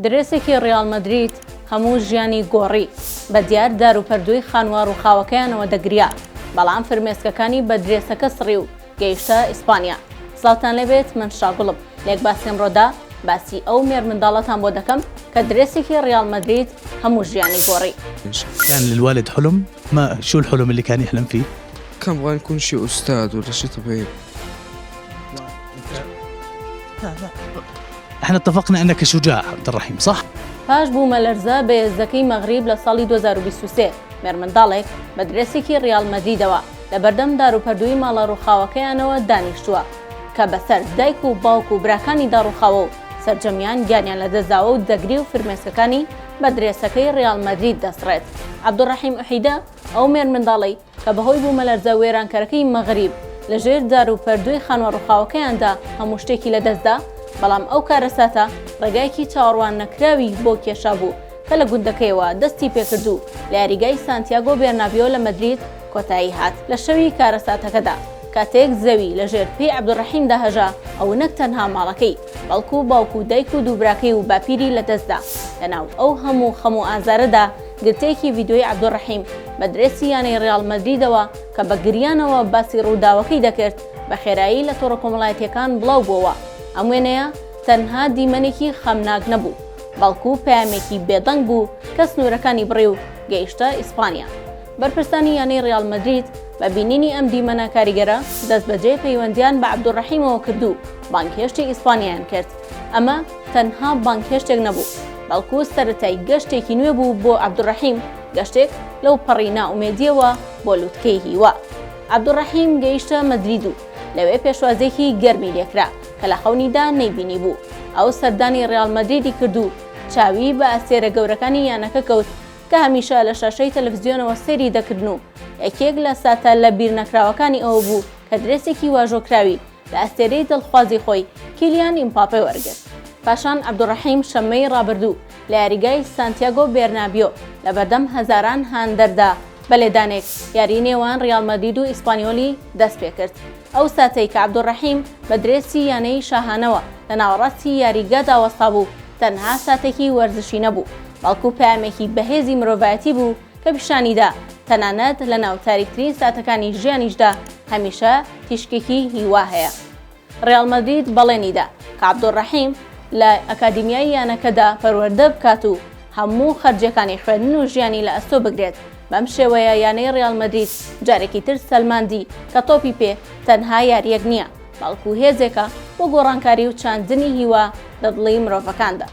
درێسێکی ڕیاڵ مەدرید هەموو ژیانی گۆڕی، بە دیار داروپەردووی خانووە ڕووخاوەکەیانەوە دەگریا، بەڵام فرمێسکەکانی بە درێسەکە سڕی و گەیشتە ئیسپانیا. سڵاوتان لێبێت من شاگوڵم، لە یەک باسی ئەمڕۆدا باسی ئەو مێرمنداڵەتان بۆ دەکەم کە درێسێکی ڕیاڵ مەدرید هەموو ژیانی گۆڕی. كان للوالد حلم ما شو الحلم اللي كان يحلم فيه؟ كان بغى نكون شي أستاذ ولا شي طبيب. احنا اتفقنا انك شجاع عبد الرحيم صح؟ پاش بوومەلەرزە بەهێزەکەی مەغریب لە ساڵی 2023، مێرمنداڵێک بە درێسێکی ڕیاڵ مەدریدەوە لەبەردەم داروپەردووی ماڵە ڕووخاوەکەیانەوە دانیشتووە کە بەسەر دایک و باوک و براکانیدا ڕووخاوە و سەرجەمیان گیانیان لەدەستداوە و دەگری و فرمێسکەکانی بە درێسەکەی ڕیاڵ مەدرید دەسڕێت. عەبدولڕەحیم ئوحیدە، ئەو مێرمنداڵەی کە بەهۆی بوومەلەرزە وێرانکەرەکەی مەغریب لە ژێر دار و پەردووی خانووە ڕووخاوەکەیاندا هەموو شتێکی لەدەستدا، بەڵام ئەو کارەساتە ڕێگایەکی چاوەڕواننەکراوی بۆ کێشابوو کە لە گوندەکەیەوە دەستی پێکرد و لە یاریگای سانتیاگۆ بێرنابیۆ لە مەدرید کۆتایی هات. لە شەوی کارەساتەکەدا، کاتێک زەوی لە ژێر پێی عەبدولڕەحیمدا هەژا، ئەو نەک تەنها ماڵەکەی، بەڵکو باوک و دایک و دوو براکەی و باپیری لەدەستدا. لەناو ئەو هەموو خەم و ئازارەدا، گرتەیەکی ڤیدیۆی عەبدولڕەحیم بە درێسی یانەی ڕیاڵ مەدریدەوە کە بە گریانەوە باسی ڕووداوەکەی دەکرد، بە خێرایی لە تۆڕە کۆمەڵایەتییەکان بڵاوبووەوە. ئەم وێنەیە تەنها دیمەنێکی خەمناک نەبوو، بەڵکو پەیامێکی بێدەنگ بوو کە سنوورەکانی بڕی و گەیشتە ئیسپانیا. بەرپرسانی یانەی ڕیاڵ مەدرید بە بینینی ئەم دیمەنە کاریگەرە، دەستبەجێ پەیوەندییان بە عەبدولڕەحیمەوە کرد و بانگهێشتی ئیسپانیایان کرد. ئەمە تەنها بانگهێشتێک نەبوو، بەڵکو سەرەتای گەشتێکی نوێ بوو بۆ عەبدولڕەحیم، گەشتێک لەوپەڕی نائومێدییەوە بۆ لوتکەی هیوا. عەبدولڕەحیم گەیشتە مەدرید و لەوێ پێشوازییەکی گەرمی لێکرا کە لە خەونیدا نەیبینیبوو. ئەو سەردانی ڕیاڵ مەدریدی کرد و چاوی بە ئەستێرە گەورەکانی یانەکە کەوت کە هەمیشە لە شاشەی تەلەفزیۆنەوە سەیری دەکردن و یەکێک لە ساتە لەبیرنەکراوەکانی ئەوە بوو کە درێسێکی واژۆکراوی لە ئەستێرەی دڵخوازی خۆی کیلیان ئیمپاپێ وەرگرت. پاشان عەبدولڕەحیم شەممەی ڕابردوو لە یاریگای سانتیاگۆ بێرنابیۆ لەبەردەم هەزاران هاندەردا بە لێدانێک یاری نێوان ڕیاڵ مەدرید و ئیسپانیۆلی دەستپێکرد. ئەو ساتەی کە عەبدولڕەحیم بە درێسی یانەی شاهانەوە لە ناوەڕاستی یاریگادا وەستابوو تەنها ساتێکی وەرزشی نەبوو، بەڵکو پەیامێکی بەهێزی مرۆڤایەتی بوو کە پیشانیدا تەنانەت لەناو تاریکترین ساتەکانی ژیانیشدا هەمیشە تیشکێکی هیوا هەیە. ڕیاڵ مەدرید بەڵێنیدا کە عەبدولڕەحیم لە ئەکادیمیای یانەکەدا پەروەردە بکات و هەموو خەرجیەکانی خوێندن و ژیانی لە ئەستۆ بگرێت، بەم شێوەیە یانەی ڕیاڵ مەدرید جارێکی تر سەلماندی کە تۆپی پێ تەنها یارییەک نییە، بەڵکو هێزێکە بۆ گۆڕانکاری و چاندنی هیوا لە دڵی مرۆڤەکاندا.